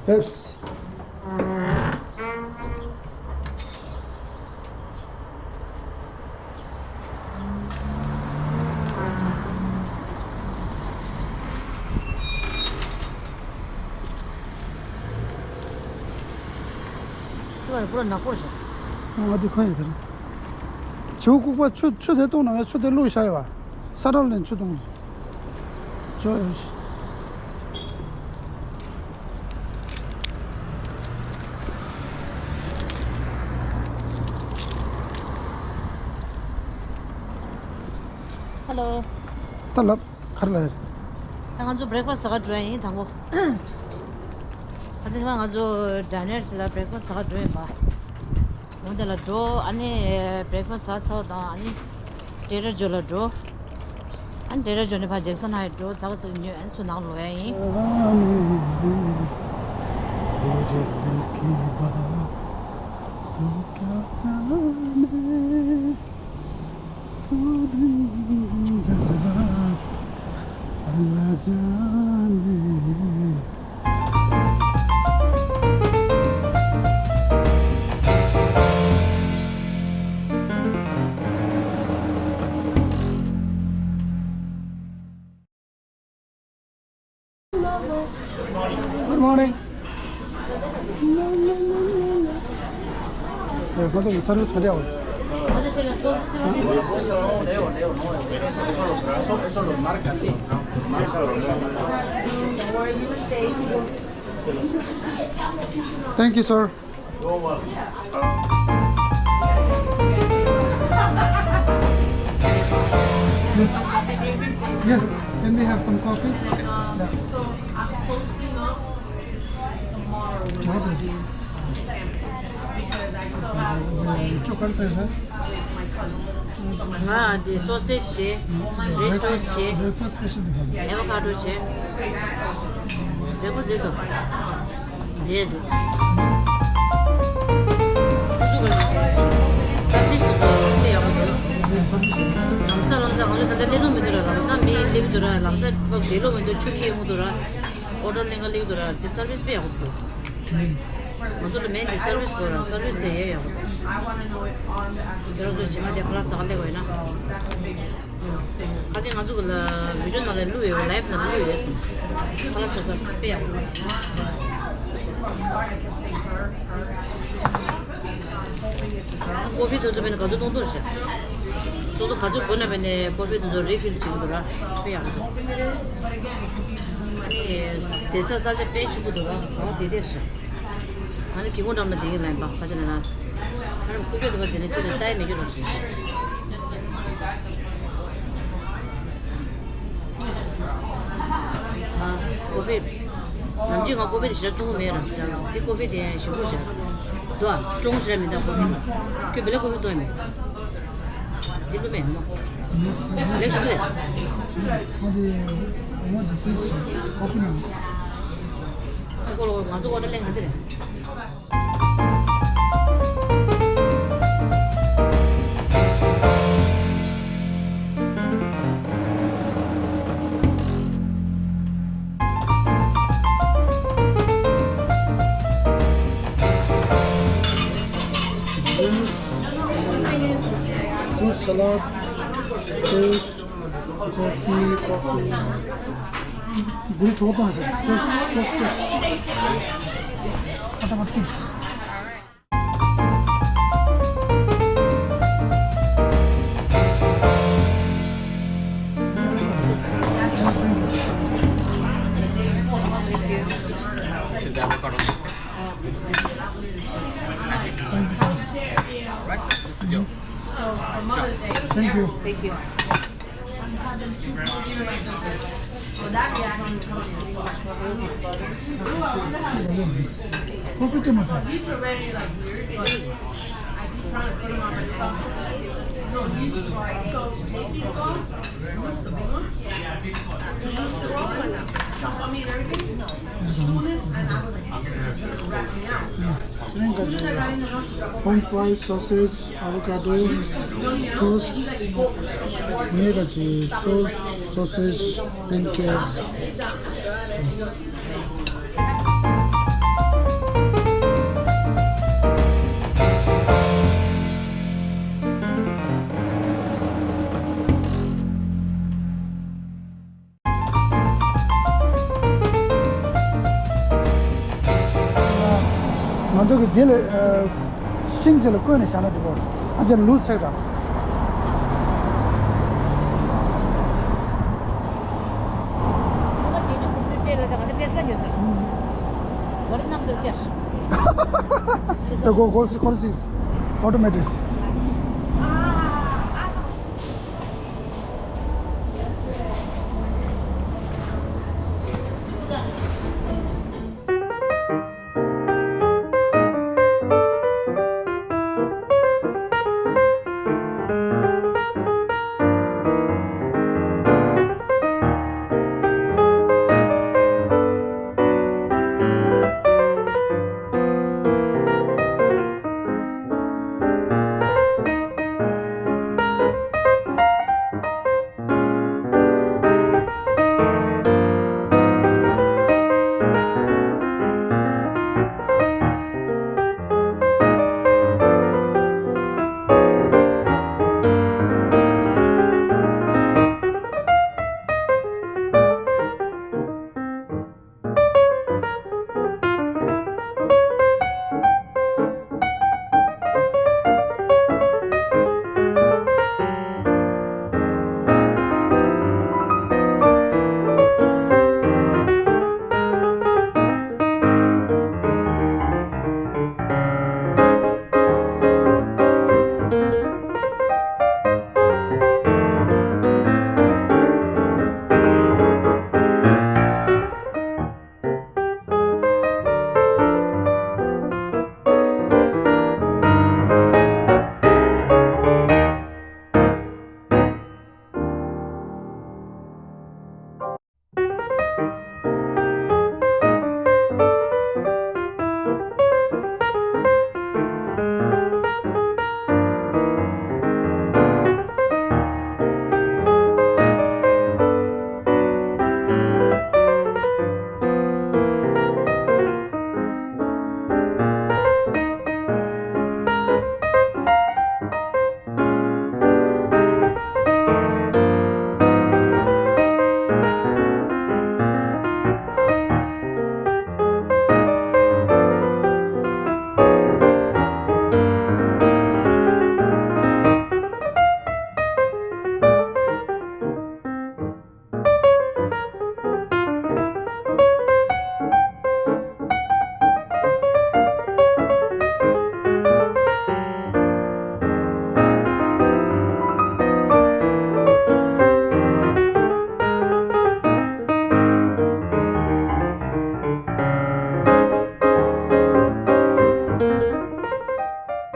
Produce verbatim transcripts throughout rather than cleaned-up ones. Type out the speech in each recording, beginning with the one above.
ཕེབས། ཁོ་ལ་པུ་ར་ནག་པོ་ཞིག་ང་དེ་ཁོ་ཡིན་ད་རེད། བྱིའུ་ལྐུགས་པ་ཆུ་ཆུ་དེ་བཏུང་ན་ཆུ་དེ་བླུགས་བཞག་ཡོད་པ། ས་ར་ལེན་ཆུ་བཏུང་། ཅོ། ཧེ་ལོ། ད་ལབ། གར་ལ་ཡར། ད་ང་ཚོ་བྷི་རེག་ཕ་སི་ཟ་ག་འགྲོ་ཡ་ཡིན་དང་པོ། ཁ་ཅིག་ང་ཚོ་ཌི་ནར་ལ་བྷི་རེག་ཕ་སི་ཟ་ག་འགྲོ་ཡིན་པ། འོ་དེ་ལ་འགྲོ། ཨ་ནི་བྷི་རེག་ཕ་སི་ཟ་ཚར་བ་དང་ཨ་ནི་ཏྲེ་ཌར་ཇོ་ལ་འགྲོ། ཨ་ནི་ཏྲེ་ཌར་ཇོ་ནས་ཕར་ཇེག་སན་ཧའེ་ཊ་འགྲོ། ཛ་ག་ཟིག་ཉོས། ཨ་ནི་ཚུར་ནང་ལོག་ཡ་ཡིན། Good morning. ཁོ་ཚོ་གི་སར་བིས་ག་འདྲ་ཡོད། Thank you, sir. Yes, can we have some coffee? Yeah. What is it? ང་དེ་སོ་སེ་ཇི་བྱས། བྷི་རེག་ཕ་སི་བྱས། Breakfast special. ཨེ་བོ་ཁ་ཌོ་བྱས། བྷི་རེག་ཕ་སི་འདི་དང་། འདི་འདུག་ཁོ་ཚོ་གི་སར་བིས་དེ་ཚོ་དཔེ་ཡག་པོ་འདུག་ལམ་སང་ལམ་སང་ང་ཚོ་ད་ལྟ་སླེབས་ལོང་མི་འདུག་ར། ལམ་སང་མི་སླེབས་འདུག་ར། ལམ་སང་ཕར་བསྡད་ལོང་མི་འདུག་ཆུ་འཁྱེར་ཡོང་འདུག་ར། ཨོ་ཊོ་ལེན་ག་སླེབས་འདུག་ར། དེ་སར་བིས་དཔེ་ཡག་པོ་འདུག་ང་ཚོ་ལ་མེན་དེ་སར་བིས་དགོས་ར། སར་བིས་དེ་ཡས་ཡག་པོ་འདུག་ཁྱེད་རང་ཚོ་རྗེས་མ་དེ་ཁ་ལག་ཟ་ག་སླེབས་པ་ཡིན་ན། ཁ་ཅིག་ང་ཚོ་གི་ལ་བི་ཌིའོ་ནང་ལ་བླུགས་ཡོད། ལའེབ་ནང་བླུགས་ཡོད་ཟེར། ཁ་ལག་ཟ་ས་དཔེ་ཡག་པོ། ཀོ་ཕི་དེ་ཚོ་བས་ན་ག་ཚོད་གཏོང་ཐུབ་ཤག་སོ་སོ་ག་ཚོད་དགོས་ན་བས་ནས་ཀོ་ཕི་དེ་ཚོ་རི་ཕིལ་བྱེད་ཀྱི་འདུག་ར། དཔེ་ཡག་པོ་འདུག་ཨ་ནི་བསྡད་ས་ས་ཆ་དཔེ་ཕྱུག་པོ་འདུག་ར། ག་བ་བསྡད་བསྡད་ཤག་ཨ་ནི་སྒེའུ་ཁུང་འགྲམ་ལ་བསྡད་ཀྱི་ལན་པ་ཁ་ཆེ་ན་ན། ཨ་ནི་ཁུག་ཀྱོག་དེ་བ་དེ་ནས་ཅི་ལ་ལྟ་ཡི་མེད་ཀྱི་རོ་ཞིག་ཨ། ཀོ་ཕི། ནམ་རྒྱུན་ང་ཀོ་ཕི་དེ་ཞེ་དྲག་བཏུང་གི་མེད་ར། འདི་ཀོ་ཕི་དེ་ཞིམ་པོ་ཞེ་དྲག་འདུག་ཨ། སི་ཊོང་ཞེ་དྲག་མི་འདུག་ཀོ་ཕི། ཁྱོད་བེ་ལེ་ཀོ་ཕི་བཏུང་ཡི་མེད། འདི་བླུགས་མེད་མོ། ལེགས་ཤོས་རེད། ཁོ་དེ་ང་དེ་ཏིས་ཁ་སུ་ནང་། ཁོ་ལོ་ང་ཚོ་ཨོ་ཌར་ལེན་ག་འདི་རེད། Fruit salad, toast, coffee, coffee. Burrito, what is it? Toast, toast, toast. What about this? Thank you. Thank you. Thank you. Coffee to myself. Home fries, sausage, avocado, toast. ངས་ག་ཅི་toast, sausage, pancakes. ང་ཚོ་གི་དེ་ལ་ཤིང་ཅིག་ལ་བརྐོས་ནས་བཞག་ན་འགྲིག་གོ། ཨ་ཅག་ལུས་ཚེགས་ར། ད་གོ་གོ་གོ་སིགས་ཨོ་ཊོ་མེ་ཊིག།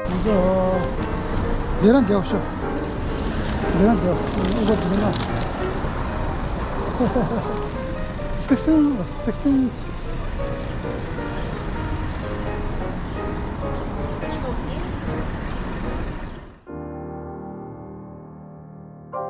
ང་ཚོ་འདི་རང་བསྡད་ཤོག་འདི་རང་བསྡད། ཨུ་པ་དེ་ན། ཏིག་སིང་ལ་ཏིག་སིང་།